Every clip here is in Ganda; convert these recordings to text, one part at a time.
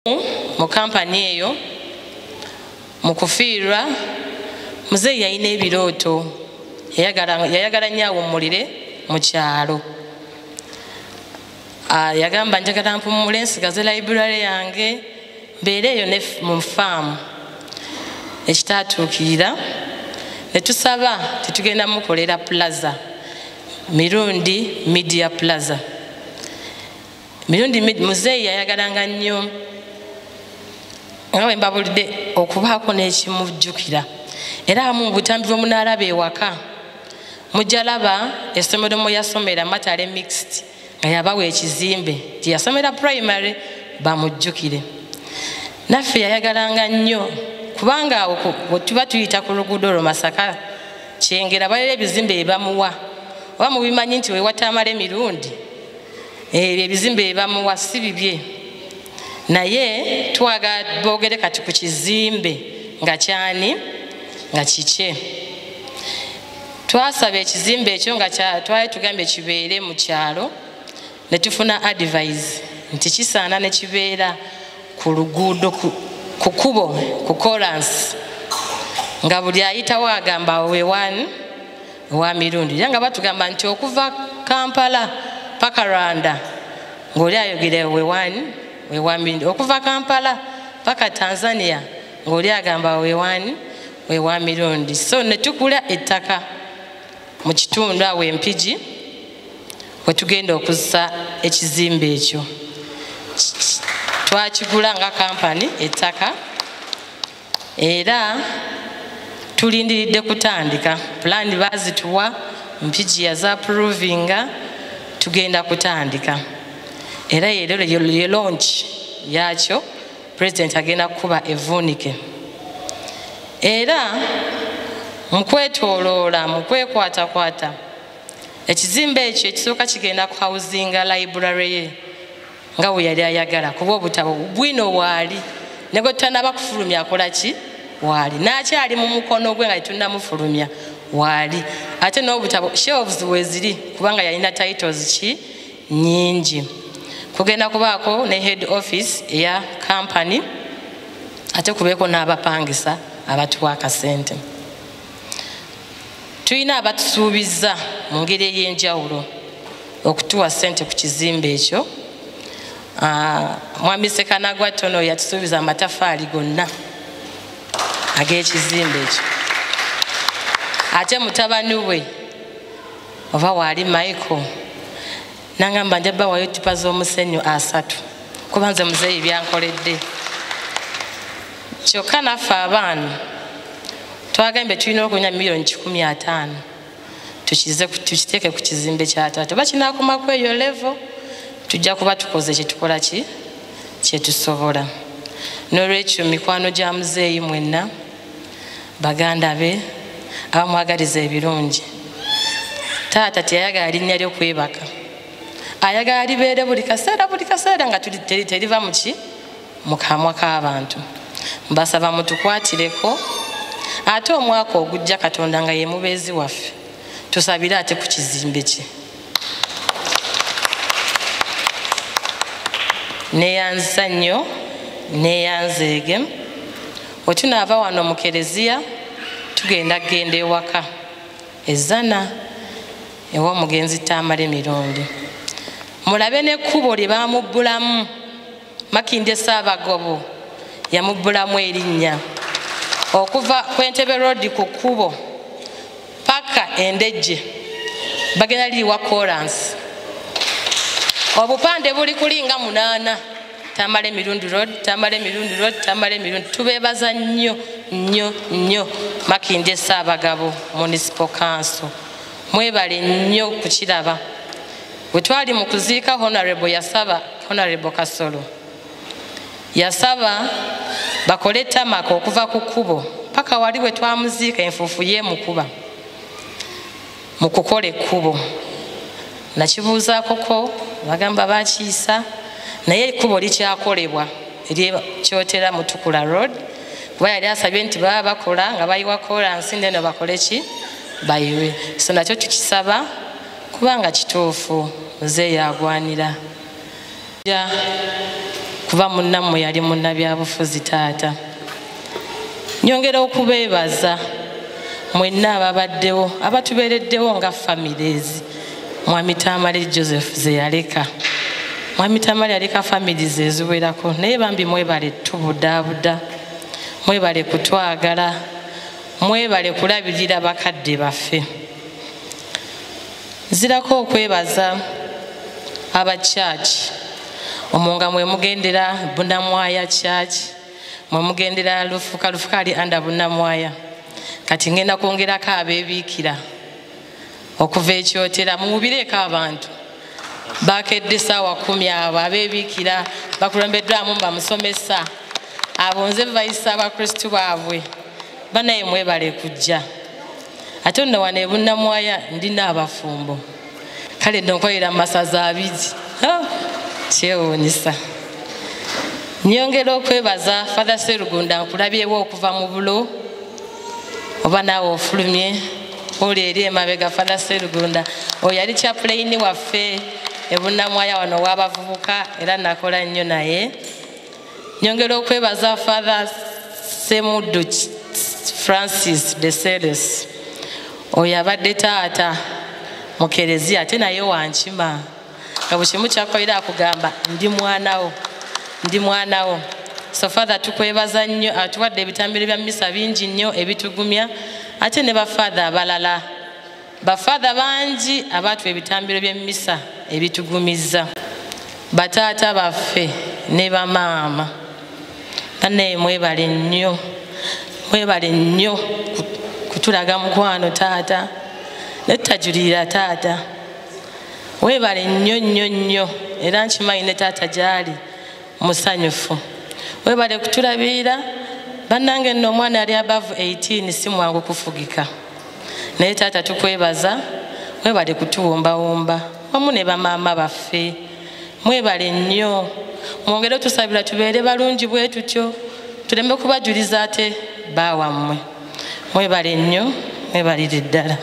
Mu kampani eyo mu kufiirwa, muzeeyi yalina ebirooto, yayagala nnyo awummulire mu kyalo. Yagamba, "Njagala mpumule, nsigaze library yange, mbeere eyo ne mu faamu." Ekitaatuukirira, ne tusaba tetugenda mukolera plaza, Mirundi Media Plaza. Mirundi muzeeyi yayagalanga nnyo, nga bwe mbabulidde, okubaako n'ekimujjukira. Era abamu mu butambi bwe munaalaba ewaka, mujja laba essomero mwe yasomera, Matale Mixed, nga yabawa ekizimbe gye yasomera primary, bamujjukire. Naffe yayagalanga nnyo, kubanga awo bwe tuba tuyita ku luguudo olwo Masaka Kyengera, balera ebizimbe bye bamuwa. Oba mubimanyi nti wewatamala emirundi, ebyo ebizimbe bye bamuwa si bibye, naye twagala boogere kati ku kizimbe nga kyani, nga kikye. Twasaba ekizimbe ekyo nga twali tugambye kibeere mu kyalo, ne tufuna advice nti kisaana ne kibeera ku luguudo, ku kubo, ku kolansi, nga buli ayitawo agamba wewani owa Mirundi. Era nga batugamba nti okuva Kampala paka Rwanda ng'oli ayogera wewani wewa Mirundi, okuva Kampala paka Tanzania ng'oli agamba wewani wewa Mirundi. So ne tukula ettaka mu kitundu awo Empigi we tugenda okuzza ekizimbe ekyo. Twakigula nga kampani ettaka, era tulindiridde kutandika. Pulaani baazituwa, Mpigi yazaapprovinga, tugenda kutandika. Era ye launch yakyo, Pulezidenti agenda kukuba evuunike. Era mu kwetooloola, mu kwekwatakwata, ekizimbe ekyo ekisooka kigenda ku housinga library ye nga bwe yali ayagala, kuba obutabo bwino waali, ne gwe tutanaba kufulumya akola ki, waali n'akyali mu mukono gwe nga tetunnamufulumya waali. Ate n'obutabo shelves weeziri, kubanga yalina titles ki nnyingi. Kugenda kubaako ne head office eya company, ate kubeeko n'abapangisa abatuwa akasente. Tulina abatusuubizza mu ngeri ey'enjawulo okutuwa ssente ku kizimbe ekyo. Mwami Sekanagwa Tono yatusuubiza amatafaali gonna ag'ekizimbe ekyo, ate mutabani we oba waali Michael nangamba, "Nja bawayo tipa z'omusenyu 30, kuba nze muzeeyi byankoledde." Kyokka naffe abaana twagambye tulina okunya miliyoni 150, tukiteeke ku kizimbe kya taata. Oba kinaakomaku eyo level, tujja kuba tukoze kyetukola ki kyetusobola. N'olwekyo, mikwano gya muzeeyi mwenna, baganda be abamwagaliza ebirungi, taata teyayagala linnya lyo kwebaka, ayagala libeere buli kaseera, buli kaseera nga teriva muki mu kamwa k'abantu. Mbasaba mutukwatireko, ate omwaka ogujja, Katonda nga ye mubeezi waffe, tusabire ate ku kizimbe kye. Neyanza nnyo, neyanzeege. Wetunaava wano mu kereziya, tugenda kugenda ewaka Ezzana ew'omugenzi Tamale Mirundi, mulabe n'ekkubo lye bamubbulamu. Makindye Saabagobo yamubbulamu erinnya okuva ku Entebe Road ku kkubo paka Endejje, bagenda liriwa kolansi. Obupande buli kulinga munaana: Tamale Mirundi Road, Tamale Mirundi Road, Tamale Mirundi. Tubeebaza nnyo nnyo nnyo, Makindye Ssaabagabo Municipal Council, mwebale nnyo kukiraba. Bwe twali mu kuziika, Honorable yasaba, Honorable Kasolo yasaba bakole tarmac okuva ku kkubo paka wali bwe twamuziika, enfuufu yeemukuba. Mu kukola ekkubo nakibuuzaakoko, bagamba bakiisa, naye ekkubo likyakolebwa eryekyotera Mutukula Road, kuba yali asabye nti baba bakola nga bayiwa kolansi neno bakole ki, bayiwe. So nakyo tukisaba, kubanga kituufu muzeeyi agwanira. Ja kuba munnammwe yali munnabyabufuzi taata. Nyongera okubeebaza mwenna ababaddewo, abatubeereddewo nga families. Mwami Tamale Joseph ze yaleka. Mwami Tamale yaleka families eziwerako, naye bambi mwebale tubudaabuda, mwebale kutwagala, mwebale kulabirira bakadde baffe. Nzirako okwebaza aba church, omwo nga mwe mugendera Bunamwaya Church, mwe mugendera Lufuka, Lufuka ali under Bunamwaya. Kati ngenda kwongerako abeebiikira okuva ekyotera, mumubireeko abantu bakedde 10:00 abo abeebiikira bakulembeddwamu bamusomesa, abo nze bayisa abakristu baabwe. Banaye mwebale kujja. Ate nno wano e Bunnamwaya ndina abafumbo, kale nno nkolera mu masaza abiri, kyewuunyisa. Nyongera okwebaza Father Serugunda, nkulabyewo okuva mu bulo, oba naawe ofulumye oli eri emabega. Father Serugunda oyo yali chaplain waffe e Bunnamwaya wano w'abavubuka, era nakola nnyo naye. Nyongera okwebaza Father Semuddu Francis de Ceres, oyo abadde taata mu kereziya, ate naye wankima nga buli kimu kyakolera akugamba ndi mwanawo, ndi mwanawo. So Father tukwebaza nnyo, atuwadde ebitambiro bya misa bingi nnyo ebitugumya, ate ne bafather abalala, bafather bangi abaatuwa ebitambiro by'emmisa ebitugumizza. Bataata baffe ne bamaama, bannaye mwebale nnyo, mwebale nnyo kutulaga mukwano taata, ne tutajulirira taata. Weebale nnyo nnyo nnyo, era nkimanyi ne taata gy'ali musanyufu. Weebale kutulabirira. Bannange nno omwana ali above 18 si mwangu kufugika, naye taata tukwebaza, mwebale kutuwumbawumba wamu ne bamaama baffe. Mwebale nnyo, mwongere tusabira tubeere balungi bwe tutyo, tuleme kubajuliza ate baawammwe. Mwebale nnyo, mwebalire ddala.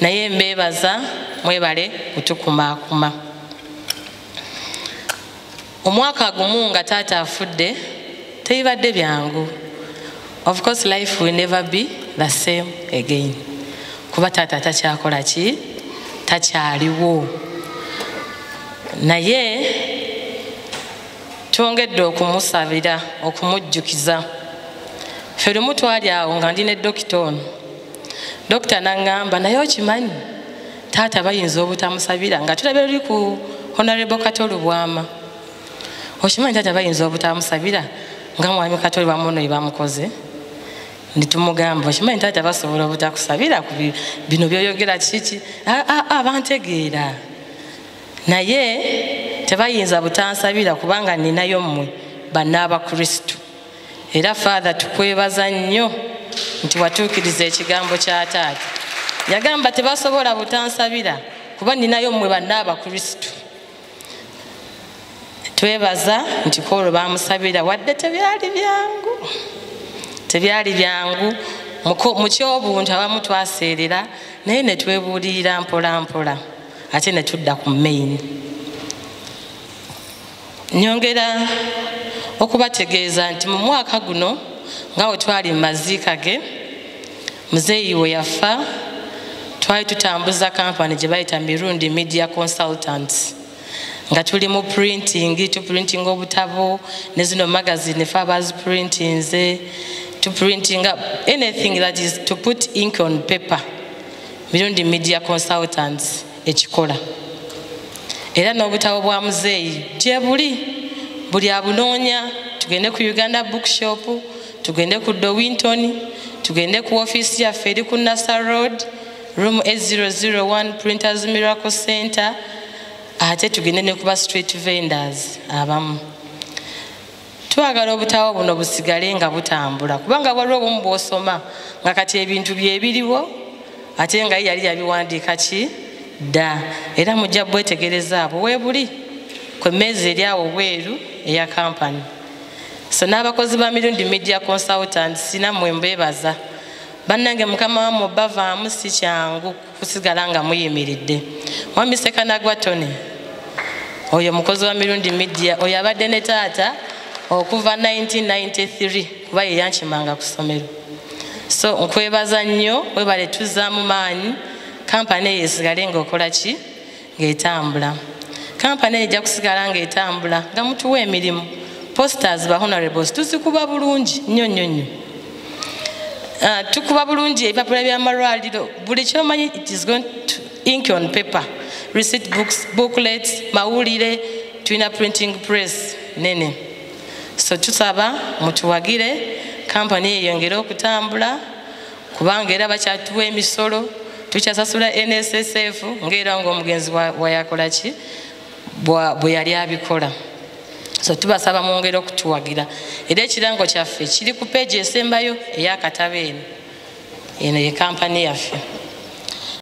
Naye mbeebaza, mwebale kutukumaakuma. Omwaka gumu nga taata afudde tebibadde byangu. Of course life will never be the same again, kuba taata takyakola ki, takyaliwo. Naye twongedde okumusabira, okumujjukiza. Ffe lumu twali awo nga ndi ne dokita ono, dokita n'aŋŋamba, naye okimanyi taata bayinza obutamusabira, nga tulabye luli ku Honorable Kato Lubwama, okimanyi taata bayinza obutamusabira nga mwami Kato Lubwama ono bye bamukoze. Nitumugamba, okimanyi taata basobola obutakusabira ku bino byoyogera kiki? Abantegeera, naye tebayinza butansabira kubanga ninayo mmwe bannaabakristu. Era Father tukwebaza nnyo nti watuukiriza ekigambo kya taata. Yagamba tebasobola butansabira kuba ninayo mmwe bannaabakristu. Twebaza nti kwolwo bamusabira, wadde tebyali byangu, tebyali byangu. Mu kyobuntu abamu twaseerera, naye ne twebuulirira mpola mpola ate ne tudda ku main. Nyongera okubategeeza nti mu mwaka guno nga we twali mu maziika ge, muzeeyi we yafa, twali tutambuza kampani gye bayita Mirundi Media Consultants, nga tuli mu printing, tuprinting obutabo ne zino magazine fe abaziprintinze, tuprintinga anything that is to put ink on paper. Mirundi Media Consultants ekikola. Era n'obutabo bwa muzeeyi gye buli, buli abunoonya tugende ku Uganda Bookshop, tugende ku Dowinton, tugende ku ofiisi yaffe eri ku Nasa Road, room A001, Printers Miracle Center, ate tugende ne kuba street vendors abamu. Twagala obutabo buno busigale nga butambula, kubanga waliwo obumu bw'osoma nga kati ebintu byebiriwo ate nga ye yali yabiwandiika ki dda. Era mujja bwetegereza abo weebuli ku emmeeza eri awo bweru eya kampani. So n'abakozi ba Mirundi Media Consultants nammwe mbeebaza. Bannange, mukama wammwe bavaamu si kyangu kusigala nga muyimiridde. Mwami Sekanagwa Tony, Oyo mukozi wa Mirundi Media, oyo abadde ne taata okuva 1993 kuba ye yankimanga ku ssomero. So nkwebaza nnyo, webale tuzzaamu maanyi, kampani eyo esigale ng'okola ki? Ng'etambula. Kampani eyo ejja kusigala ng'etambula nga mutuwa emirimu. Posters ba honorables tuzikuba bulungi nnyo nnyo nnyo. Tukuba bulungi ebipapula by'amalwaliro, buli kyomanyi it is going to ink on paper, receipt books, booklets, mawulire, tulina printing press nene. So tusaba mutuwagire kampani eyongere okutambula, kubanga era bakyatuwa emisolo, tukyasasula NSSF ng'era ng'omugenzi wayakola ki bwe yali abikola. So tubasaba mwongere okutuwagira. Era ekirango kyaffe kiri ku peegi esembayo ey'akatabo eno. Eno ye kampani yaffe.